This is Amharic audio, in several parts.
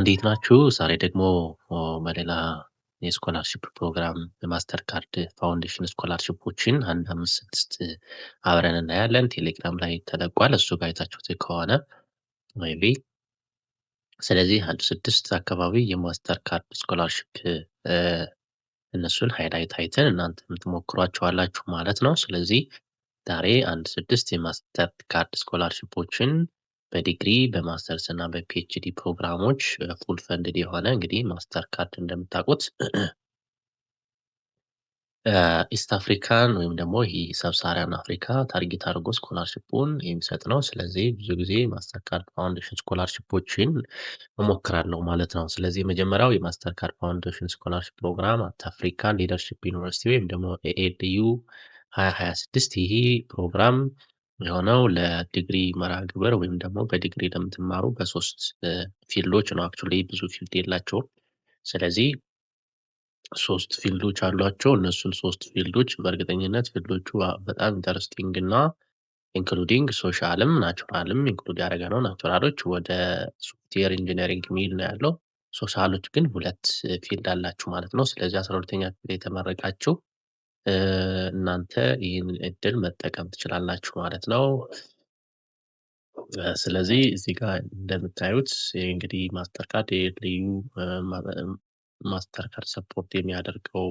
እንዴት ናችሁ? ዛሬ ደግሞ በሌላ የ scholarship ፕሮግራም የ Mastercard Foundation scholarship ኦችን አንድ አምስት ስድስት አብረን እናያለን። ቴሌግራም ላይ ተለቋል። እሱ ጋር አይታችሁት ከሆነ maybe። ስለዚህ አንድ ስድስት አካባቢ የ Mastercard scholarship እነሱን highlight አይተን እናንተም ትሞክሯቸዋላችሁ ማለት ነው። ስለዚህ ዛሬ አንድ ስድስት የ Mastercard scholarship ኦችን በዲግሪ፣ በማስተርስ እና በ PhD ፕሮግራሞች full funded የሆነ፣ እንግዲህ Mastercard እንደምታውቁት East Africa ን ወይም ደግሞ ይህ Sub-Saharan Africa target አድርጎ scholarship ኡን የሚሰጥ ነው። ስለዚህ ብዙ ጊዜ Mastercard Foundation scholarship ኦችን እሞክራለሁ ማለት ነው። ስለዚህ የመጀመሪያው የ Mastercard Foundation scholarship program at African Leadership University ወይም ደግሞ ALU 2026። ይህ ፕሮግራም የሆነው ለዲግሪ መርሃ ግብር ወይም ደግሞ በዲግሪ ለምትማሩ በሶስት field ኦች ነው። Actually ብዙ field የላቸውም። ስለዚህ ሶስት field ኦች አሏቸው። እነሱን ሶስት field ኦች በእርግጠኝነት field ኦቹ በጣም interesting እና including social ም natural ም include ያደረገ ነው። Natural ኦች ወደ software engineering የሚል ነው ያለው። Social ኦች ግን ሁለት field አላችሁ ማለት ነው። ስለዚህ 12ኛ ክፍል የተመረቃችሁ እናንተ ይህንን እድል መጠቀም ትችላላችሁ ማለት ነው። ስለዚህ እዚህ ጋር እንደምታዩት እንግዲህ Mastercard የልዩ Mastercard support የሚያደርገው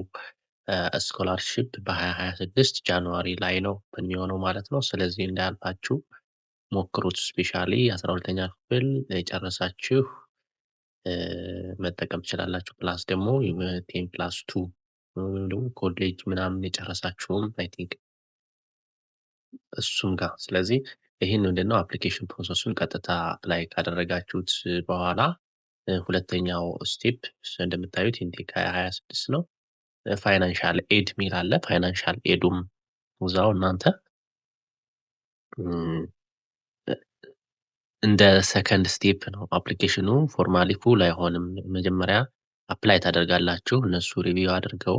scholarship በ2026 January ላይ ነው የሚሆነው ማለት ነው። ስለዚህ እንዳያልፋችሁ ሞክሩት። Specially 12ኛ ክፍል የጨረሳችሁ መጠቀም ትችላላችሁ። Plus ደግሞ 10+2 ወይም ደግሞ ኮሌጅ ምናምን የጨረሳችሁም I think እሱም ጋር። ስለዚህ ይህን ምንድነው application process ኡን ቀጥታ apply ካደረጋችሁት በኋላ ሁለተኛው step እንደምታዩት intake 2026 ነው። Financial aid ሚል አለ። Financial aid ኡም እዛው እናንተ እንደ second step ነው። Application ኑ formally full አይሆንም። መጀመሪያ apply ታደርጋላችሁ። እነሱ review አድርገው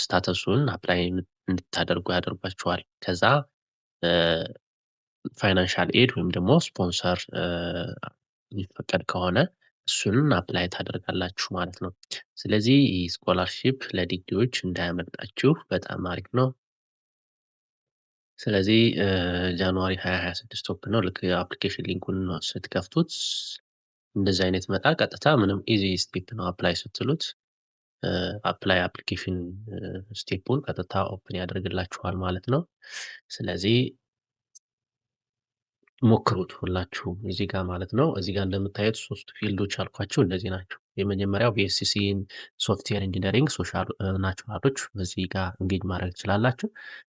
status ኡን apply እንድታደርጉ ያደርጓችኋል። ከዛ financial aid ወይም ደግሞ ስፖንሰር የሚፈቀድ ከሆነ እሱን apply ታደርጋላችሁ ማለት ነው። ስለዚህ ይህ scholarship ለዲግሪዎች እንዳያመልጣችሁ፣ በጣም አሪፍ ነው። ስለዚህ January 2026 open ነው። ልክ application link ኡን ስትከፍቱት እንደዚህ አይነት መጣ። ቀጥታ ምንም easy step ነው። Apply ስትሉት apply application step ኡን ቀጥታ open ያደርግላችኋል ማለት ነው። ስለዚህ ሞክሩት ሁላችሁም እዚህ ጋር ማለት ነው። እዚህ ጋር እንደምታዩት ሶስቱ field ኦች ያልኳችሁ እነዚህ ናቸው። የመጀመሪያው BSc software engineering፣ social natural ኦች በዚህ ጋር engage ማድረግ ትችላላችሁ።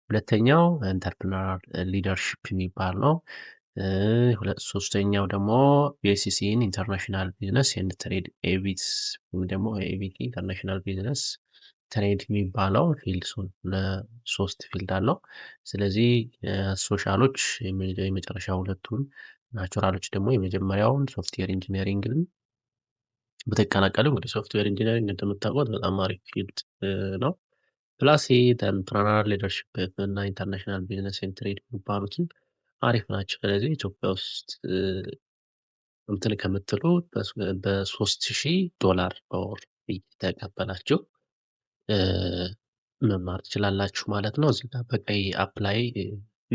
ሁለተኛው entrepreneur leadership የሚባል ነው። ሶስተኛው ደግሞ BSc in international business and trade ABT ወይም ደግሞ ABT international business trade የሚባለው field ሶስት field አለው። ስለዚህ social ኦች የመጨረሻ ሁለቱን፣ natural ኦች ደግሞ የመጀመሪያውን software engineering ን ብትቀላቀሉ፣ እንግዲህ software engineering እንደምታውቁት በጣም አሪፍ field ነው። Plus entrepreneur leadership እና international business and trade የሚባሉትን አሪፍ ናቸው። ስለዚህ ኢትዮጵያ ውስጥ እንትን ከምትሉ በ3000 ዶላር በወር እየተቀበላችሁ መማር ትችላላችሁ ማለት ነው። እዚህ ጋር በቀይ apply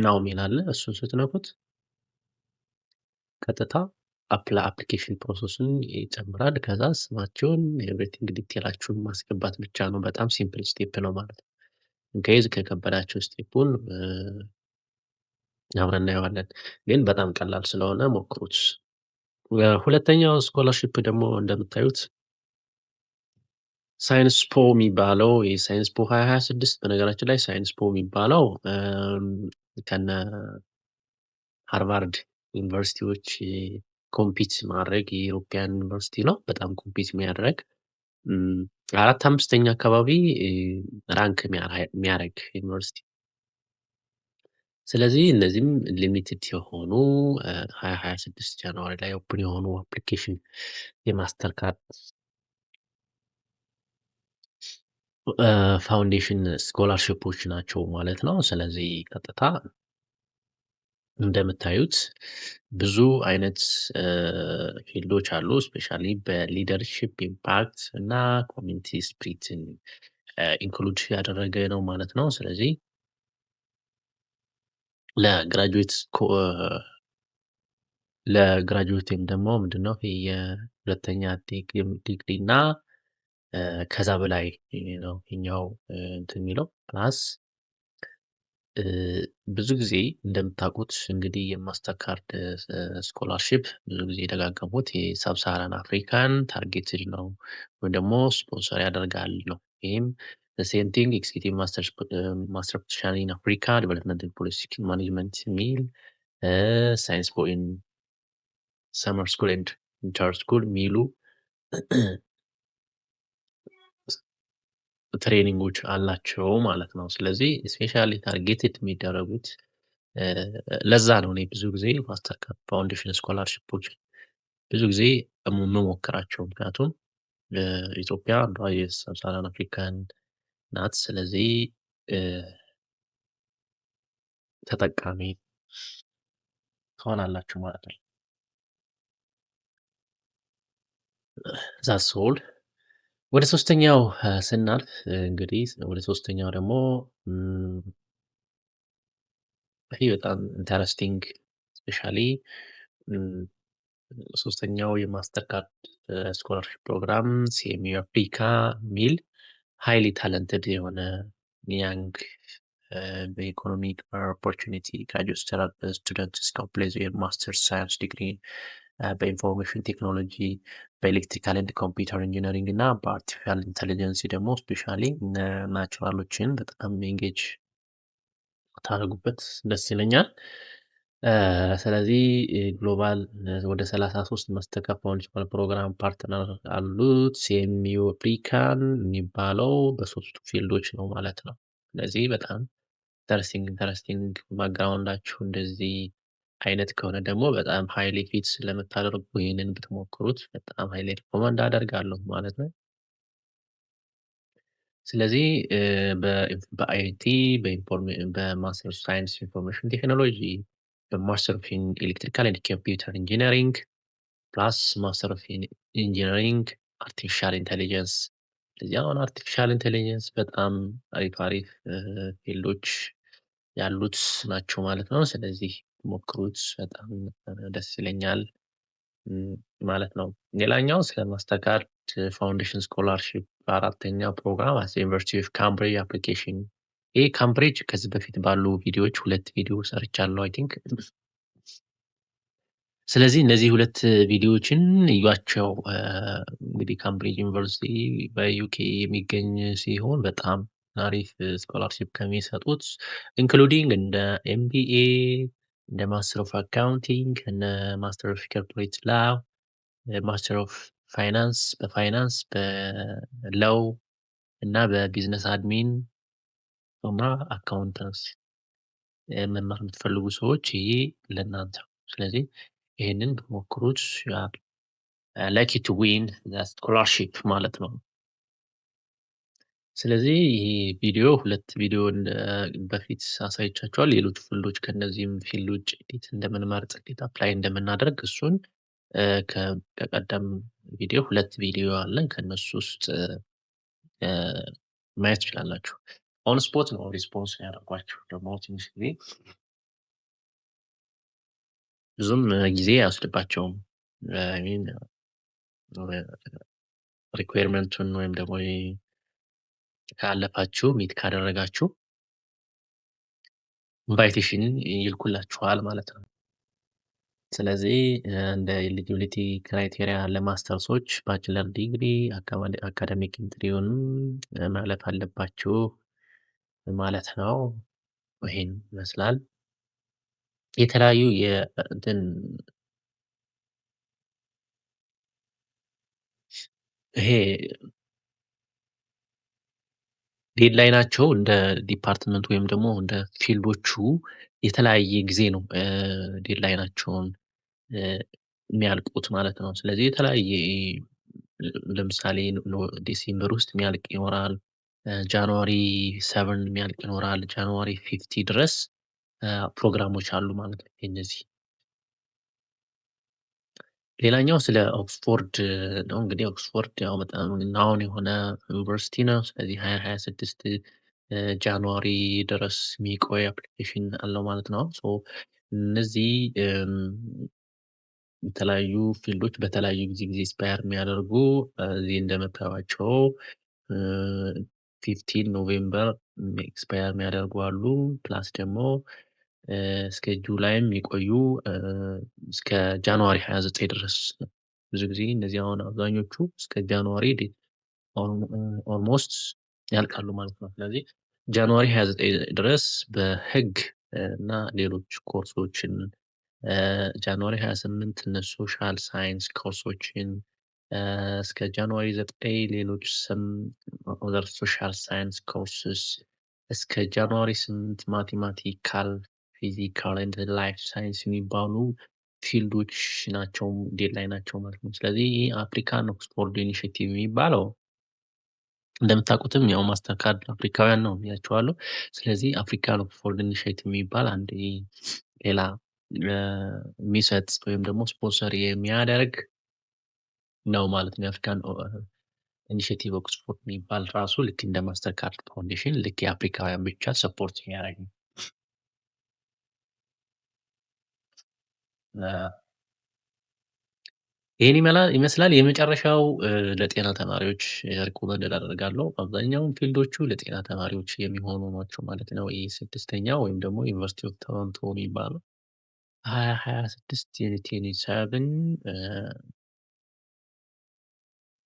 now ሚል አለ። እሱን ስትነኩት ቀጥታ apply application process ኡን ይጨምራል። ከዛ ስማችሁን everything detail ኣችሁን ማስገባት ብቻ ነው። በጣም simple step ነው ማለት ነው። In case ከከበዳችሁ step ኡን አብረን እናየዋለን። ግን በጣም ቀላል ስለሆነ ሞክሩት። ሁለተኛው scholarship ደግሞ እንደምታዩት Sciences Po የሚባለው የ Sciences Po 2026። በነገራችን ላይ Sciences Po የሚባለው ከነ ሃርቫርድ ዩኒቨርሲቲዎች compete ማድረግ የ European ዩኒቨርሲቲ ነው። በጣም compete የሚያደርግ አራት አምስተኛ አካባቢ rank የሚያደርግ ዩኒቨርሲቲ። ስለዚህ እነዚህም limited የሆኑ 2026 January ላይ open የሆኑ application የ Mastercard Foundation scholarship ኦች ናቸው ማለት ነው። ስለዚህ ቀጥታ እንደምታዩት ብዙ አይነት field ኦች አሉ። Specially በ leadership impact እና community spirit ን include ያደረገ ነው ማለት ነው። ስለዚህ ለ graduate ወይም ደግሞ ምንድነው የሁለተኛ ዲግሪ እና ከዛ በላይ ነው ይሄኛው እንትን የሚለው። Plus ብዙ ጊዜ እንደምታውቁት እንግዲህ የ Mastercard scholarship ብዙ ጊዜ የደጋገሙት የ Sub-Saharan አፍሪካን targeted ነው ወይም ደግሞ ስፖንሰር ያደርጋል ነው። ይህም same thing executive master practitioner in Africa development policy management የሚል፣ science for in summer school and winter school የሚሉ training ኦች አላቸው ማለት ነው። ስለዚህ specially targeted የሚደረጉት ለዛ ነው። እኔ ብዙ ጊዜ Mastercard Foundation scholarship ኦች ብዙ ጊዜ የምሞክራቸው፣ ምክንያቱም ኢትዮጵያ አንዷ የ Sub-Saharan African ናት። ስለዚህ ተጠቃሚ ትሆናላችሁ ማለት ነው። That's all። ወደ ሶስተኛው ስናልፍ እንግዲህ ወደ ሶስተኛው ደግሞ ይሄ በጣም interesting፣ specially ሶስተኛው የ Mastercard scholarship program CMU Africa የሚል highly talented የሆነ young በ economic opportunity graduate students complete their master science degree በ information technology፣ በ electrical and computer engineering እና በ artificial intelligence ደግሞ specially natural ኦችን በጣም engage ታደርጉበት ደስ ይለኛል። ስለዚህ global ወደ 33 Mastercard Foundation program partner አሉት። CMU African የሚባለው በሶስቱ field ኦች ነው ማለት ነው። ስለዚህ በጣም interesting background ኣችሁ እንደዚህ አይነት ከሆነ ደግሞ በጣም highly fit ስለምታደርጉ ይህንን ብትሞክሩት በጣም highly recommend አደርጋለሁ ማለት ነው። ስለዚህ በ IT፣ በ master science information technology፣ በ master of electrical and computer engineering plus master of engineering artificial intelligence። ስለዚህ አሁን artificial intelligence በጣም አሪፍ አሪፍ field ኦች ያሉት ናቸው ማለት ነው። ስለዚህ ሞክሩት፣ በጣም ደስ ይለኛል ማለት ነው። ሌላኛው ስለ Mastercard Foundation scholarship አራተኛው ፕሮግራም University of Cambridge application። ይህ ካምብሪጅ ከዚህ በፊት ባሉ ቪዲዮዎች ሁለት ቪዲዮ ሰርቻለሁ I think። ስለዚህ እነዚህ ሁለት ቪዲዮዎችን እዩዋቸው። እንግዲህ ካምብሪጅ ዩኒቨርሲቲ በ UK የሚገኝ ሲሆን በጣም አሪፍ scholarship ከሚሰጡት including እንደ MBA፣ እንደ master of accounting፣ እንደ master of corporate law፣ master of finance፣ በ finance፣ በ law እና በ business admin እና accountancy መማር የምትፈልጉ ሰዎች ይሄ ለእናንተ ነው። ስለዚህ ይሄንን ብትሞክሩት lucky to win scholarship ማለት ነው። ስለዚህ ይሄ ቪዲዮ ሁለት ቪዲዮ በፊት አሳይቻችኋል። ሌሎች field ኦች ከእነዚህም field ውጭ እንዴት እንደምንመርጥ፣ እንዴት apply እንደምናደርግ እሱን ከቀደም ቪዲዮ ሁለት ቪዲዮ አለን፣ ከእነሱ ውስጥ ማየት ትችላላችሁ። On spot ነው response ያደርጓችሁ፣ ደግሞ ትንሽ ጊዜ፣ ብዙም ጊዜ አይወስድባቸውም። I mean requirement ኡን ወይም ደግሞ ካለፋችሁ፣ meet ካደረጋችሁ invitation ይልኩላችኋል ማለት ነው። ስለዚህ እንደ eligibility criteria ለ masters ኦች bachelor degree academic entry ውን ማለፍ አለባችሁ ማለት ነው። ይሄን ይመስላል። የተለያዩ የእንትን ይሄ deadline ኣቸው እንደ department ወይም ደግሞ እንደ field ኦቹ የተለያየ ጊዜ ነው deadline ኣቸውን የሚያልቁት ማለት ነው። ስለዚህ የተለያየ ለምሳሌ December ውስጥ የሚያልቅ ይኖራል። January 7 የሚያልቅ ይኖራል። January 50 ድረስ ፕሮግራሞች አሉ ማለት ነው። የእነዚህ ሌላኛው ስለ ኦክስፎርድ ነው። እንግዲህ ኦክስፎርድ ያው በጣም known የሆነ ዩኒቨርሲቲ ነው። ስለዚህ 2026 January ድረስ የሚቆይ application አለው ማለት ነው። So እነዚህ የተለያዩ field ኦች በተለያዩ ጊዜ expire የሚያደርጉ እዚህ እንደምታዩቸው 15 November expire የሚያደርጉ አሉ። Plus ደግሞ እስከ July ም የሚቆዩ እስከ January 29 ድረስ። ብዙ ጊዜ እነዚህ አሁን አብዛኞቹ እስከ January almost ያልቃሉ ማለት ነው። ስለዚህ January 29 ድረስ በህግ እና ሌሎች ኮርሶችን፣ January 28 እነ social science ኮርሶችን፣ እስከ January 9 ሌሎች some other social science courses፣ እስከ January 8 mathematical, physical and life science የሚባሉ field ኦች ናቸው፣ deadline ናቸው ማለት ነው። ስለዚህ ይህ African Oxford Initiative የሚባለው እንደምታውቁትም ያው ማስተርካርድ አፍሪካውያን ነው ብያችኋለሁ። ስለዚህ African Oxford Initiative የሚባል አንድ ሌላ የሚሰጥ ወይም ደግሞ ስፖንሰር የሚያደርግ ነው ማለት ነው። የ African Initiative Oxford የሚባል ራሱ ልክ እንደ ማስተርካርድ Foundation ልክ የአፍሪካውያን ብቻ support የሚያደርግ ነው። ይሄን ይመስላል። የመጨረሻው ለጤና ተማሪዎች recommend አደርጋለሁ። አብዛኛውን field ኦቹ ለጤና ተማሪዎች የሚሆኑ ናቸው ማለት ነው። ይህ ስድስተኛው ወይም ደግሞ University of Toronto የሚባለው 2026 27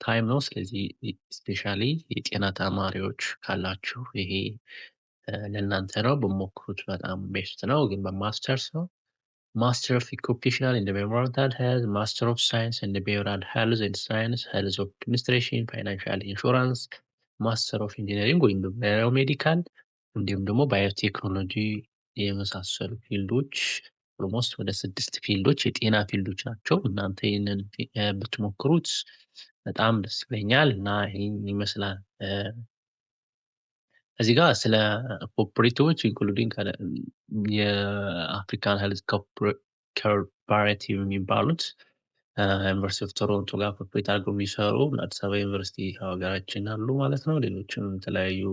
time ነው። ስለዚህ specially የጤና ተማሪዎች ካላችሁ ይሄ ለእናንተ ነው። ብትሞክሩት በጣም best ነው። ግን በማስተርስ ነው። Master of Occupational and Environmental Health, Master of Science and Behavioral Health and Science, Health of Administration, Financial Insurance, Master of Engineering ወይም Biomedical እንዲሁም ደግሞ ባዮቴክኖሎጂ የመሳሰሉ field ኦች፣ almost ወደ ስድስት field ኦች የጤና field ኦች ናቸው። እናንተ ይህንን ብትሞክሩት በጣም ደስ ይለኛል እና ይህን ይመስላል። እዚህ ጋር ስለ cooperative ኦች including የ African Health Cooperative የሚባሉት University of Toronto ጋር cooperate አድርገው የሚሰሩ አዲስ አበባ ዩኒቨርሲቲ ሀገራችን አሉ ማለት ነው። ሌሎችም የተለያዩ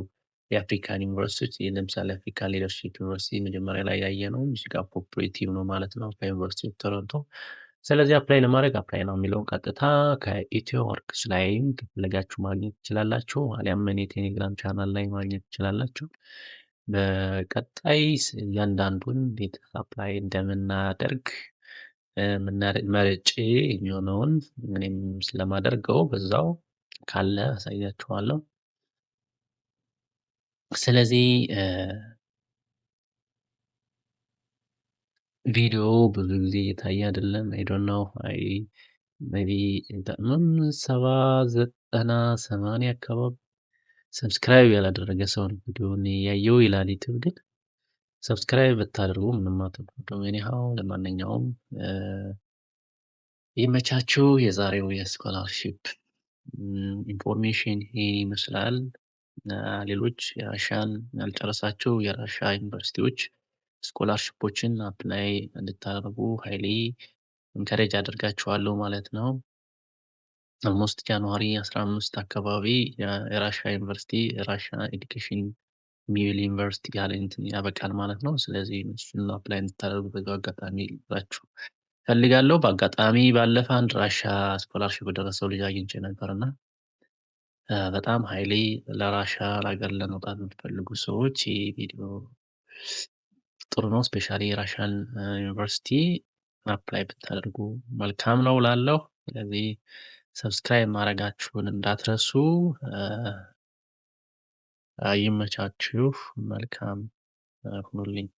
የ African ዩኒቨርሲቲዎች፣ ለምሳሌ African Leadership University መጀመሪያ ላይ ያየነው እዚህ ጋር cooperative ነው ማለት ነው ከ University of Toronto። ስለዚህ apply ለማድረግ apply now የሚለውን ቀጥታ ከኢትዮ ወርክስ ላይም ከፈለጋችሁ ማግኘት ትችላላችሁ። አሊያም እኔ ቴሌግራም ቻናል ላይ ማግኘት ትችላላችሁ። በቀጣይ እያንዳንዱን እንዴት apply እንደምናደርግ መርጬ የሚሆነውን እኔም ስለማደርገው በዛው ካለ አሳያችኋለሁ። ስለዚህ ቪዲዮ ብዙ ጊዜ እየታየ አይደለም። I don't know, I maybe 70፣ 90፣ 80 አካባቢ subscribe ያላደረገ ሰው ነው ቪዲዮውን ያየው ይላል ዩቲዩብ። ግን subscribe ብታደርጉ ምንም አትጎዱም። Anyhow ለማንኛውም ይመቻችሁ። የዛሬው የ scholarship information ይሄን ይመስላል። ሌሎች የራሻን ያልጨረሳችሁ የራሻ ዩኒቨርሲቲዎች scholarship ኦችን apply እንድታደርጉ highly encourage አደርጋችኋለሁ ማለት ነው። Almost January 15 አካባቢ የራሻ ዩኒቨርሲቲ ራሻ education ሚል ዩኒቨርሲቲ ያለ እንትን ያበቃል ማለት ነው። ስለዚህ እሱን apply እንድታደርጉ በዚሁ አጋጣሚ ልላችሁ እፈልጋለሁ። በአጋጣሚ ባለፈ አንድ ራሻ scholarship የደረሰው ልጅ አግኝቼ ነበር እና በጣም highly ለራሻ ሀገር ለመውጣት የምትፈልጉ ሰዎች ይህ ቪዲዮ ጥሩ ነው። Specially የራሻን ዩኒቨርሲቲ apply ብታደርጉ መልካም ነው እላለሁ። ስለዚህ subscribe ማድረጋችሁን እንዳትረሱ። ይመቻችሁ። መልካም ሁኑልኝ።